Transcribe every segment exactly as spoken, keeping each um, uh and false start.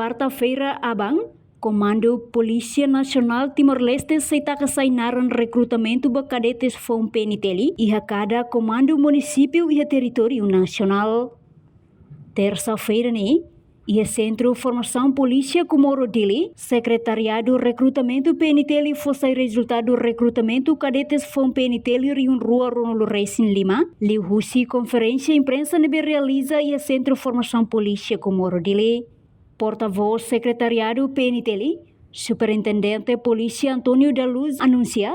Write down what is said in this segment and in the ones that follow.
Kuarta-feira aban, Komandu Polísia Nasionál Timor-Leste sei taka sai naran rekrutamentu ba kadetes foun P N T L iha kada komandu munisípiu iha territóriu nasionál. Tersa-feira ne'e, iha Sentru Formasaun Polísia Comoro Dili, Sekretariadu Rekrutamentu P N T L fó sai rezultadu rekrutamentu kadetes foun P N T L rihun rua ruanulu resin lima, liuhusi konferénsia imprensa ne'ebé realiza iha Sentru Formasaun Polísia Comoro Dili. Portavós Sekretariadu P N T L, Superintendente Polísia António da Luz anunsia,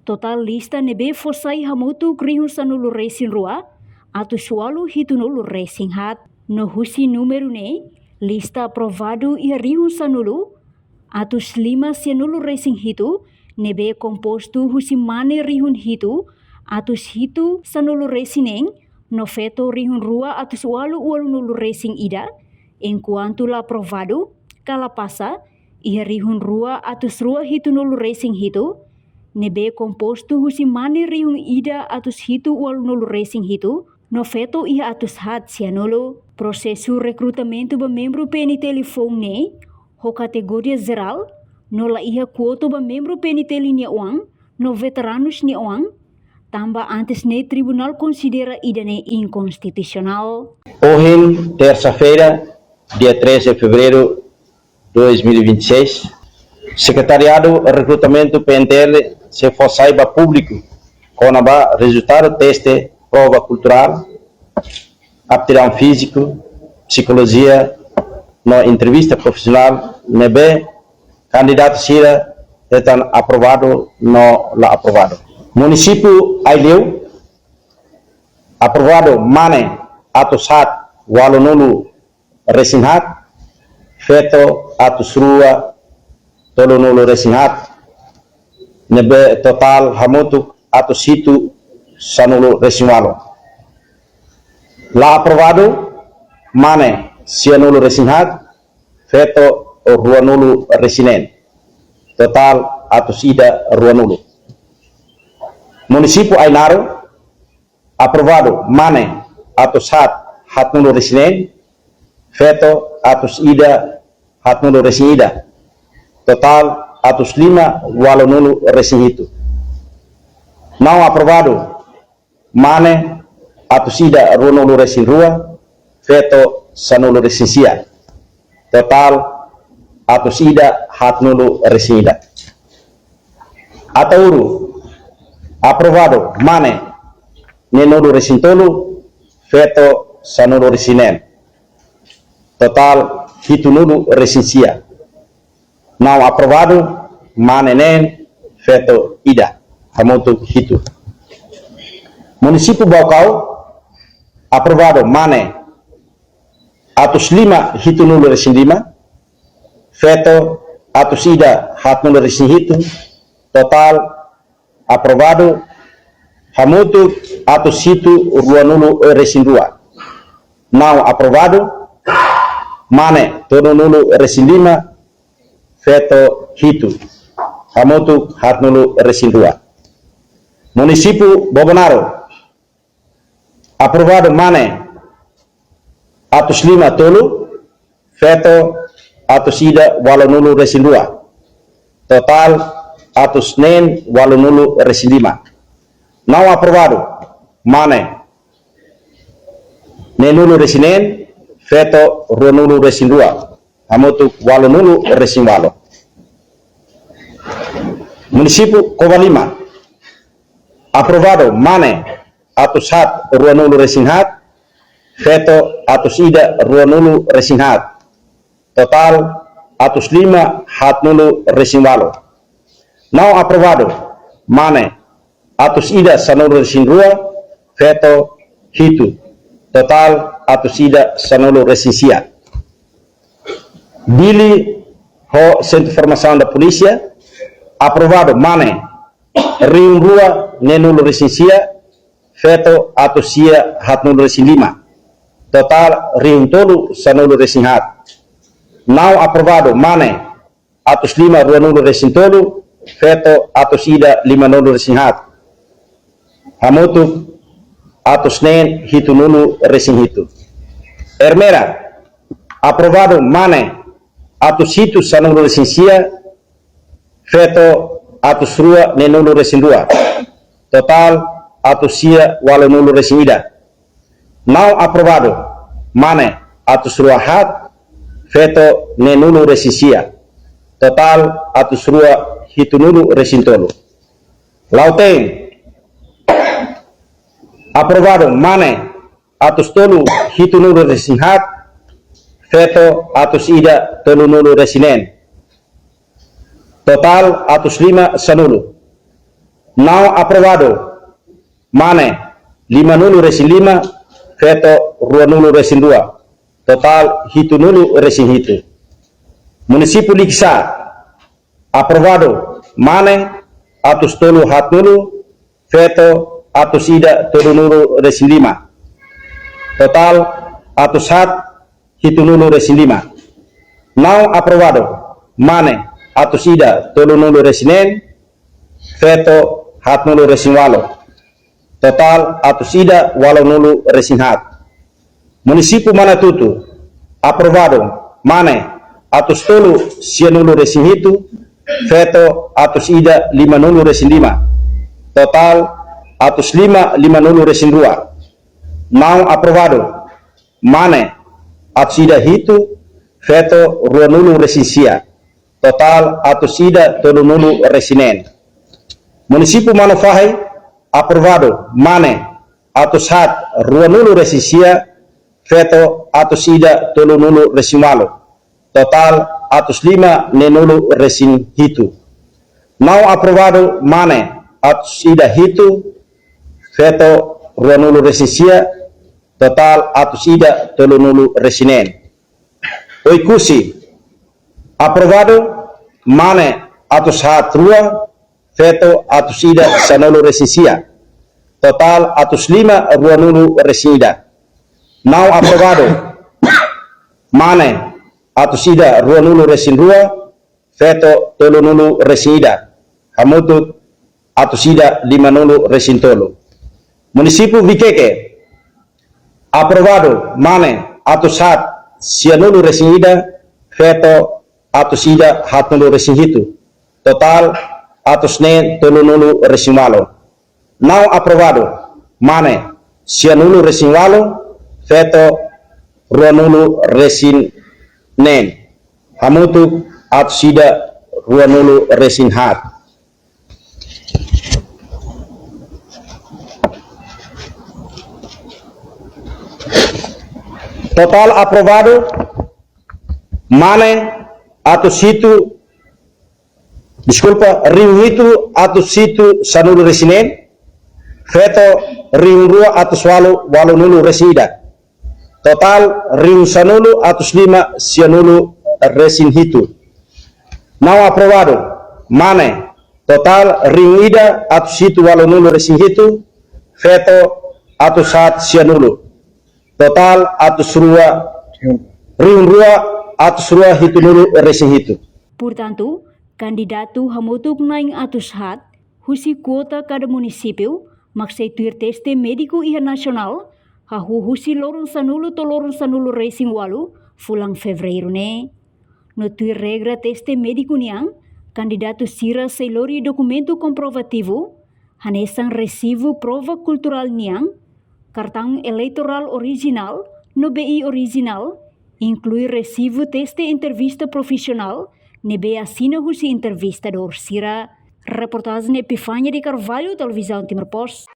totál lista ne'ebé fó sai hamutuk rihun sanulu resin rua, atus ualu hitunulu resin haat. No husi númeru ne'e, lista aprovadu iha rihun sanulu, atus lima sianulu resin hitu, ne'ebé kompostu husi mane rihun hitu, atus hitu sanulu resin neen, no feto rihun rua atus ualu ualunulu resin ida, enkuantu la aprovadu, ka la pasa, iha rihun rua atus rua hitunulu resin hitu, ne'ebé kompostu husi mane rihun ida atus hitu ualunulu resin hitu, no feto iha atus haat sianulu. Prosesu rekrutamentu ba membru P N T L foun ne'e, ho kategoria jerál, no la iha kuota ba membru P N T L nia oan, no veteranus nia oan, tanba antes ne'e tribunál konsidera ida-ne'e inkonstitusionál. Ohin, tersa-feira, dia treze de fevereiro de dois mil e vinte e seis, Sekretariadu Rekrutamentu P N T L sei fó sai ba públiku kona-ba rezultadu teste prova kulturál, aptidaun fíziku, psikolojia, no entrevista profisionál ne'ebé kandidatu sira hetan aprovadu no la aprovadu. Munisípiu Aileu, aprovadu mane atus haat ualunulu resin haat, feto atus rua tolunulu resin haat, ne'ebé totál hamutuk atus hitu sanulu resin ualu. La aprovadu mane sianulu resin haat, feto ruanulu resin neen, totál atus ida ruanulu. Munisípiu Ainaro, aprovadu mane atus haat haatnulu resin neen, feto atus ida haatnulu resin ida, totál atus lima ualunulu resin hitu. Não aprovadu mane atus ida ruanulu resin rua, feto sanulu resin sia, totál atus ida haatnulu resin ida. Ataúru, aprovadu mane neenulu resin tolu, feto sanulu resin neen, totál hitunulu resin sia. Não aprovadu mane neen, feto ida, hamutuk hitu. Munisípiu Baucau, aprovadu mane atus lima hitunulu resin lima, feto atus ida haatnulu resin hitu, totál aprovadu hamutuk atus hitu ruanulu resin rua. Não aprovadu mane tolunulu resin lima, feto hitu, hamutuk haatnulu resin rua. Munisípiu Bobonaro, aprovadu mane atus lima tolu, feto atus ida ualunulu resin rua, totál atus neen ualunulu resin lima. Não aprovadu mane neenulu resin neen, feto ruanulu resin rua, hamutuk ualunulu resin ualu. Munisípiu Covalima, aprovadu mane atus haat ruanulu resin haat, feto atus ida ruanulu resin haat, totál atus lima haatnulu resin ualu. Não aprovadu mane atus ida sanulu resin rua, feto hitu, totál atus ida sanulu resin sia. Dili ho Sentru Formasaun da Polísia, aprovadu mane rihun rua neenulu resin sia, feto atus sia haatnulu resin lima, totál rihun tolu sanulu resin haat. Não aprovadu mane atus lima ruanulu resin tolu, feto atus ida limanulu resin haat, hamutuk atus neen hitunulu resin hitu. Ermera, aprovadu mane atus hitu sanulu resin sia, feto atus rua neenulu resin rua, totál atus sia ualunulu resin ida. Não aprovadu, mane atus rua haat, feto neenulu resin sia, totál atus rua hitunulu resin tolu. La'ós aprovadu, mane atus tolu hitunulu resin haat, feto atus ida tolunulu resin neen, totál atus lima sanulu. Não aprovadu, mane limanulu resin lima, feto ruanulu resin rua, totál hitunulu resin hitu. Munisípiu Likisá, aprovadu, mane atus tolu haatnulu, feto atus ida tolunulu resin lima, totál atus haat hitunulu resin lima. Não aprovadu, mane atus ida tolunulu resin neen, feto haatnulu resin ualu, totál atus ida ualunulu resin haat. Munisípiu Manatutu, aprovadu, mane atus tolu sianulu resin hitu, feto atus ida limanulu resin lima, totál atus lima limanulu resin rua. Não aprovadu, mane atus ida hitu, feto ruanulu resin sia, totál atus ida tolunulu resin neen. Munisípiu Manufahi, aprovadu, mane atus haat ruanulu resin sia, feto atus ida tolunulu resin ualu, totál atus lima neenulu resin hitu. Não aprovadu, mane atus ida hitu, feto ruanulu resin sia, totál atus ida tolunulu resin neen. Oekusi, aprovadu, mane atus haat rua, feto atus ida sanulu resin sia, totál atus lima ruanulu resin ida. Não aprovadu, mane atus ida ruanulu resin rua, feto tolunulu resin ida, hamutuk atus ida limanulu resin tolu. Munisípiu Vikeke, aprovadu, mane atus haat sianulu resin ida, feto atus ida haatnulu resin hitu, totál atus neen tolunulu resin ualu. Não aprovadu, mane sianulu resin ualu, feto ruanulu resin neen, hamutuk atus ida ruanulu resin haat. Totál aprovadu, mane atus hitu, deskulpa, rihun hitu atus hitu sanulu resin neen, feto rihun rua atus ualu ualunulu resin ida, totál rihun sanulu atus lima sianulu resin hitu. Não aprovadu, mane totál rihun ida atus hitu ualunulu resin hitu, feto atus haat sianulu, totál atus rua, rihun rua atus rua hitunulu resin hitu. Portantu, kandidatu hamutuk na'in atus haat husi kuota kada munisípiu mak sei tuir teste médiku iha nasionál, hahú husi loron sanulu to'o loron sanulu resin ualu fulan Fevereiru ne'e. No tuir regra teste médiku nian, kandidatu sira sei lori dokumentu komprovativu, hanesan resibu prova kulturál nian, kartaun eleitorál orijinál no B I orijinál, inklui resibu teste entrevista profisionál ne'ebé asina husi entrevistadór sira. Reportajen Epifania de Carvalho, Televizaun Timor Post.